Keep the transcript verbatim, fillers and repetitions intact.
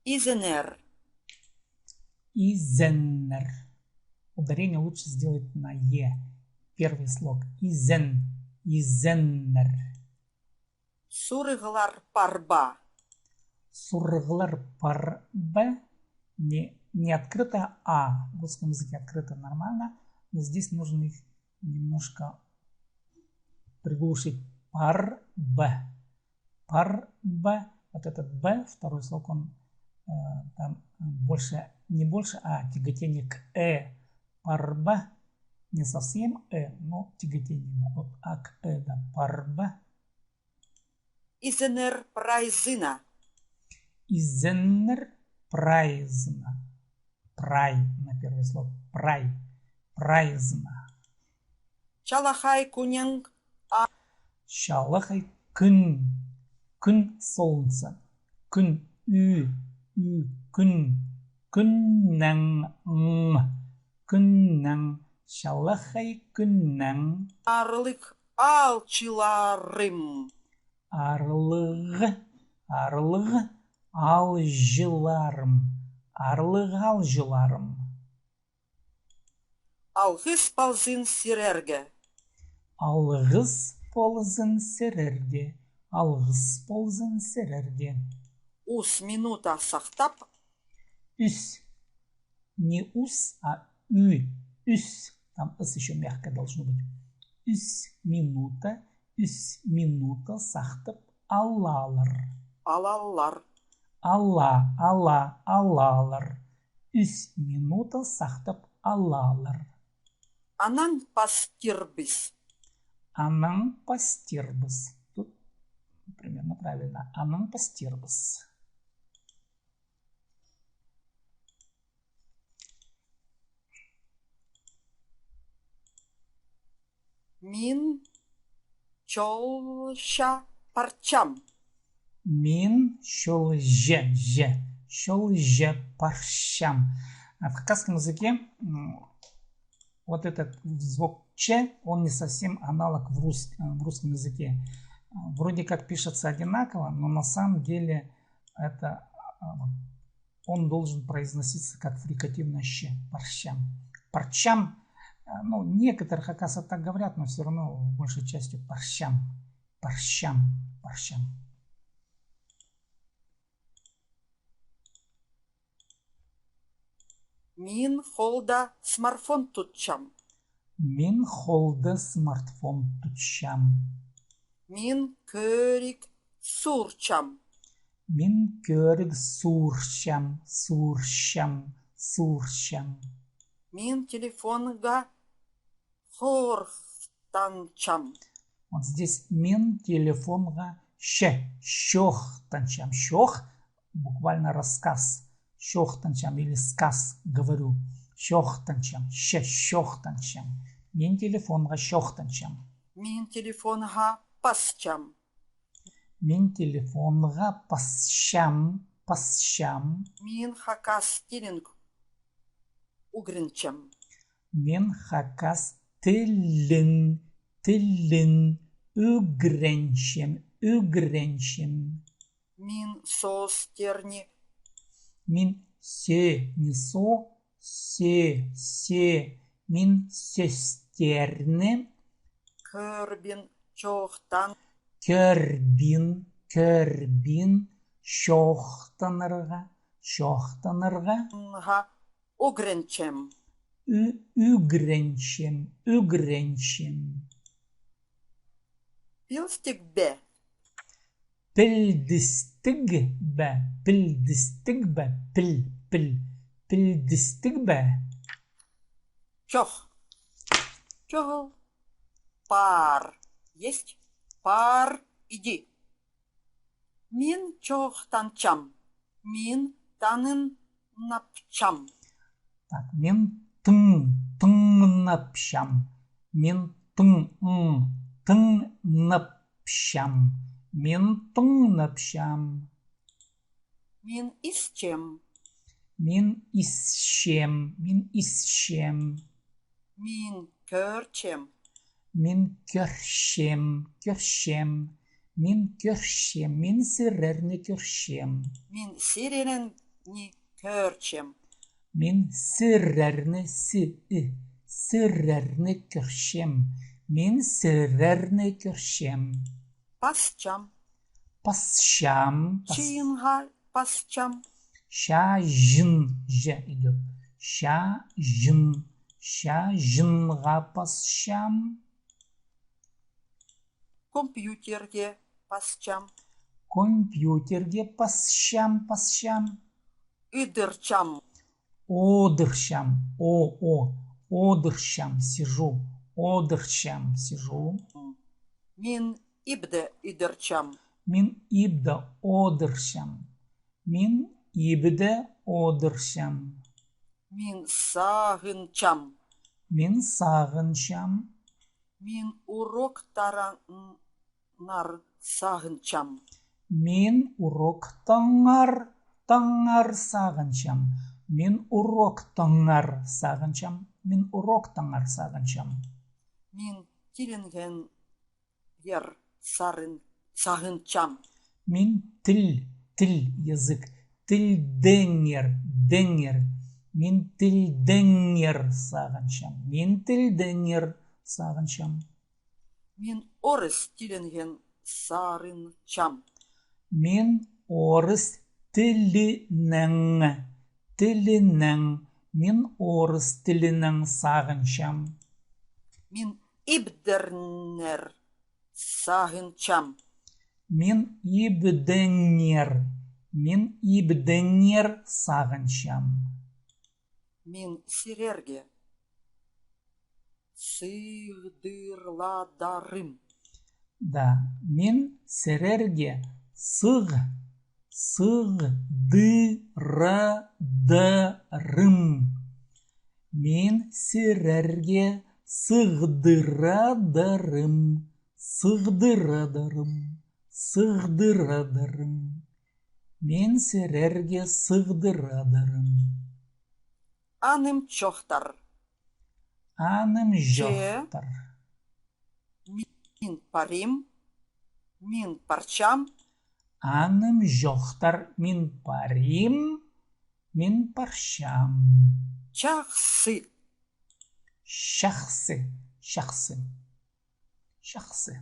Изеннер. Изеннер. Ударение лучше сделать на е. Первый слог. Изен. Изеннер. Сурығлар пар ба? Сурығлар пар ба? Не, не открыто, а. В русском языке открыто нормально, но здесь нужно их немножко приглушить. Пар ба. Пар ба. Вот этот б, второй слог, он, э, там больше, не больше, а тяготение к э. Пар ба. Не совсем э, но тяготение. Вот а к э, да, пар ба. Изеннер прайзына. Изеннер прайзына. Прай на первый слог. Прай. Прайзына. Чалахай кӱннең а. Чалахай кӱн. Кӱн, солнце. Кӱн, ӱ, ӱ, кӱн. Кӱннең, ң. Кӱннең, чалахай кӱннең. Аарлығ аалҷыларым. Аарлығ, аарлығ аалҷыларым. Аарлығ аалҷыларым. Алғыс ползын сірерге. Алғыс ползын сірерге. Алғыс ползын сірерге. Ӱс минута сахтап. Ӱс. Не ус, а ӱ. Ӱс. Там с ещё мягкое должно быть. Ӱс минута, ӱс минута сахтап алалар. Алалар. Ала, ала, алалар. Ӱс минута сахтап алалар. Анаң пастирбыс. Анаң пастирбыс. Тут примерно правильно. Анаң пастирбыс. Мин чолҷа парчам. Мин чолҷа, ча, чолҷа парчам. А в хакасском языке, м, вот этот звук ч, он не совсем аналог в рус-, э, в русском языке. Э, вроде как пишется одинаково, но на самом деле это, э, вот он должен произноситься как фрикативное щ. Парчам. Парчам. Э, ну, некоторые хакасы так говорят, но всё равно большей частью парчам. Парчам. Парчам. Мин холда смартфон тутчам. Мин холда смартфон тутчам. Мин кӧріг суурчам. Мин кӧріг суурчам, суурчам, суурчам. Мин телефонға чоохтанчам. Вот здесь мин телефонға ч, чоохтанчам. Чоох, буквально рассказ. Чоохтанчам или сказ говорю. Чоохтанчам, ч, чоохтанчам. Мин телефонға чоохтанчам. Мин телефонға пасчам. Мин телефонға пасчам, пасчам. Мин хакас тілін ӱгренчем. Мин хакас тілін, тілін ӱгренчем, ӱгренчем. Мин сӧстерні. Мин сӧ, не со, сӧ, сӧ. Мин сӧстерні. Кӧрбин, чоохтан. Кӧрбин, кӧрбин, чоохтанарға, чоохтанарға. Ӱгренчем. Ӱ-, ӱгренчем, ӱгренчем. Пілдістіг бе? Пілдістіг бе? Пілдістіг бе? Піл, піл. Пілдістіг бе? Чох. Чоғыл. Пар. Есть. Пар. Иди. Мин чоохтанчам. Мин тыңнапчам. Так, мин тың, тыңнапчам. Мин тың, ң, тыңнапчам. Мин тыңнапчам. Мин исчем. Мин исчем. Мин исчем. Мин кӧрчем. Мин кӧрчем, кӧрчем. Мин кӧрчем, мин сірерні кӧрчем. Мин сірерні кӧрчем. Мин сірерні, сі, і, сірерні кӧрчем. Мин сірерні кӧрчем. Пасчам. Пасчам. Пас- Чыынға пасчам. Чаҷын, ча идӧк. Чаҷын. Чаҷынға пасчам. Компьютерге пасчам. Компьютерге пасчам, пасчам. Идірчам. Одырчам. О, о. Одырчам, сижу. Одырчам, сижу. Мин ибде идірчам. Мин ибде одырчам. Мин ибде одырчам. Мин сағынчам. Мин сағынчам. Мин уроктарыңар сағынчам. Мин уроктаңар, таңар сағынчам. Мин уроктаңар сағынчам. Мин уроктаңар сағынчам. Мин тілінген еңер сарын сағынчам. Мин тіл, тіл, язык, тілдеңер, деңер. Мин тілдеңер сағынчам. Мин тілдеңер сағынчам. Мин орыс тілінген сағынчам. Мин орыс тілінең, тілінең, мин орыс тілінең сағынчам. Мин ибдеңер сағынчам. Мин ибдеңер, мин ибдеңер сағынчам. Мин сірерге сығдырадырым. Да, мин сірерге сығ, сығдырадырым. Мин сірерге сығдырадырым. Сығдырадырым. Сығдырадырым. Мин сірерге сығдырадырым. Аным чохтар. Аным чохтар. Мин парим. Мин парчам. Аным чохтар. Мин парим. Мин парчам. Чахсы. Чахсы. Чахсы. Чахсы.